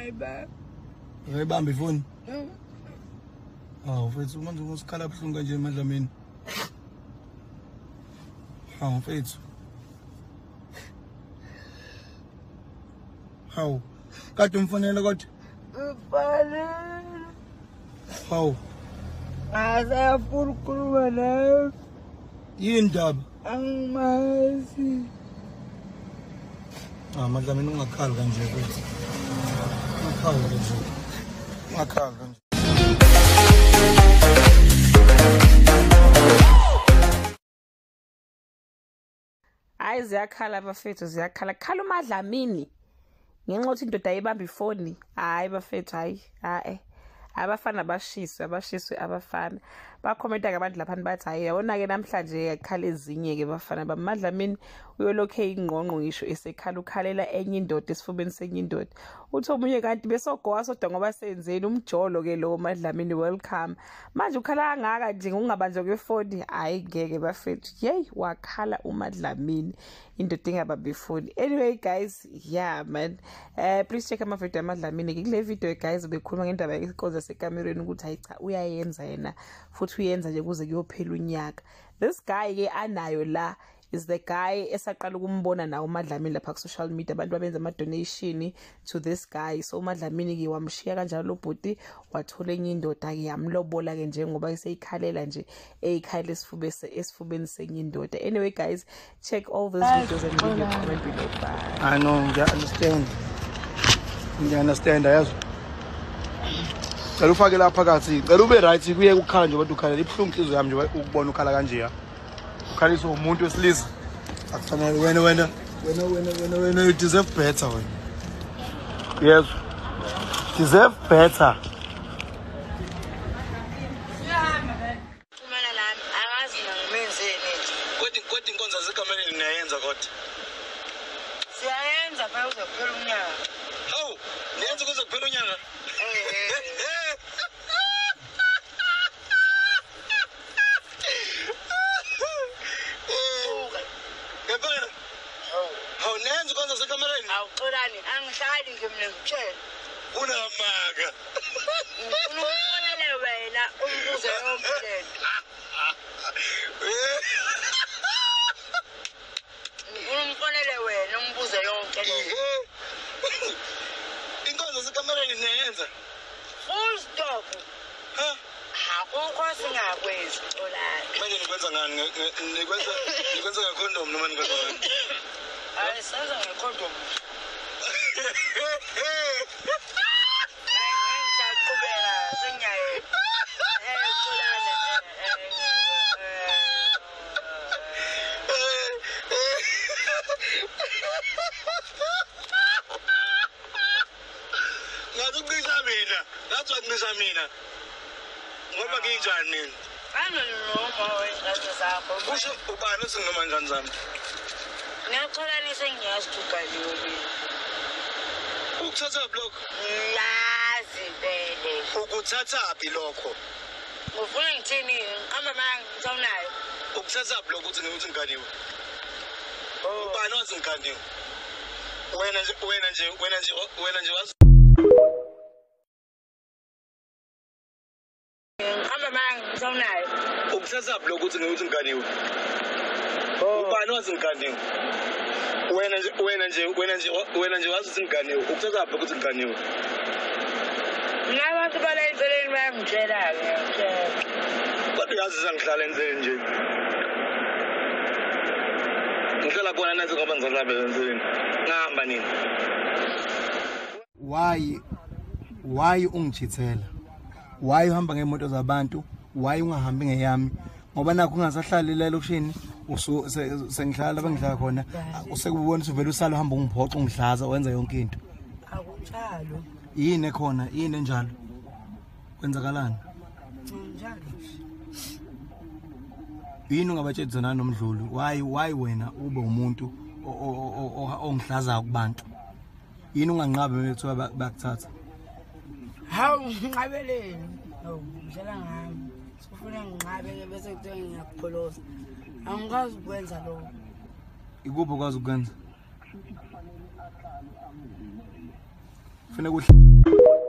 Akayibambi. Akayibambi ifoni? Hawu mfethu, manje usikhala buhlungu kanje MaDlamini. Hawu mfethu. Hawu. Kade umfonela kodwa? Umfonela. Hawu. Asafuna ukukhuluma nawe. Yini ndaba? Angimazi. Ah, MaDlamini ungakhali kanje mfethu. Ungakhali kanje. Ungakhali kanje. Hayi ziyakhala bafethu, ziyakhala. Khala uMaDlamini ngenxa yokuthi indoda ayibamba ifoni. Hayi bafethu, hayi hayi, abafana bashiswe, abashiswe abafana. Bakhomenta ke abantu lapha bathi hayi yabona ke namhlanje yakhala ezinye ke bafana baMaDlamini uyolokhe ingqongqo ngisho esekhala ukhalela enye indoda esifubeni senye indoda. Uthi omunye kanti besogowa sodwa ngoba senzeni umjolo ke lo MaDlamini, welcome. Manje ukhala kangaka nje ngokungabanjwa kwefoni. Hayi ngeke bafethu, yey wakhala uMaDlamini indoda ingabambi ifoni. Anyway guys, yeah man, please check ama video aMaDlamini. Kule video guys bekhuluma ngendaba yenkonzo yasekamerweni ukuthi hayi cha uyayenza yena futhi uyenza nje kuze kuyophela unyaka. This guy ke anayo la is the guy esaqala ukumbona nawo uMaDlamini lapha ku social media. Abantu babenza ama donation to this guy, so uMaDlamini ke wamshiya kanjalo lo bhuti, wathola enye indoda ke yamlobola ke njengoba eseyikhalela nje eyikhalela esifubeni senye indoda. Anyway guys, check all these videos and leave your comment below. Bye. I know, I understand. I understand, ayazi. Cela ufake lapha phakathi. Cela ube right kuye ukukhala nje abantu ukhalela. Ibuhlungu inhliziyo yami nje ukubona ukhala kanje ya. Ukhaliswa umuntu wesilisa. Akufanele wena wena wena wena wena wena, you deserve better wena. Yes. Deserve better. Xhumana nami, angazi ngimenzeni nje. Kodwa inkonzo zekamereni niyayenza kodwa. Siyayenza phela kuze kuphele unyaka. Hawu, niyenza kuze kuphele unyaka? Awuxolani, angihlali nje mina ngikutshela. Unamanga. Ngifuna ukufonela wena umbuze yonke lento. Ngifuna umfonele wena umbuze yonke lento. Inkonzo zekamereni niyayenza? Full stop. Ha? Akukho singakwenzi Xolani. Manje nikwenza ngani? Nikwenza ngecondom noma nikwenza ngani? Hayi senza ngecondom. Ngisaqhubeka sengiyaye. Xolani. Ngathi ucisha mina, ngathi wacisha mina. Ngoba nginjani nini? Anginoma wezingane zakho. Kusho ubani uthi nginoma ingane zami? Ngiyaxolani sengiyazi ukuthi ugaliwe mina. Ukuthatha lokho? Ngazi vele. Ukuthathaphi lokho? Ufuna ngithini? Ngiqamba amanga ngisawunayo. Ukuthathaphi lokho ukuthi ngithi ngiganiwe? Ubani wathi ngiganiwe? Wena nje wena nje wena nje wena nje wazi. Ngiqamba amanga ngisawunayo. Ukuthathaphi lokho ukuthi ngithi ngiganiwe? Ubani wathi ngiganiwe? Wena nje wena nje wena nje wena nje wazi ukuthi ngiganiwe. Ukuthathaphi ukuthi ngiganiwe? Mina abantu bala endleleni bayangitshela-ke, ngiyakutshela. Kodwa uyazi sengihlala endleleni nje. Ngihlala khona nathi ngoba ngizohlala endleleni. Ngihamba nini? Why ungijithela? Why uhamba ngemoto zabantu? Why ungahambi ngeyami? Ngoba nakho ungasahlali la elokishini, sengihlala lapha ngihlala khona, usekubona ukuthi uvela usala uhamba ungiphoxa ungihlaza wenza yonke into. Akunjalo. Yini ekhona? Yini enjalo? Kwenzakalani? Njalo. Yini ungabatsheli zona nomdlulu? Why wena ube umuntu ongihlaza kubantu? Yini unganqabi uma kuthiwa bakuthatha? Hawu nginqabeleni. Hawu ngidlala ngami. Sifuna nginqabe ke bese kuthiwa ngiyakupholoza. Angikwazi ukwenza lokho. Ikuphi okwazi ukwenza? Kufuneka uhle.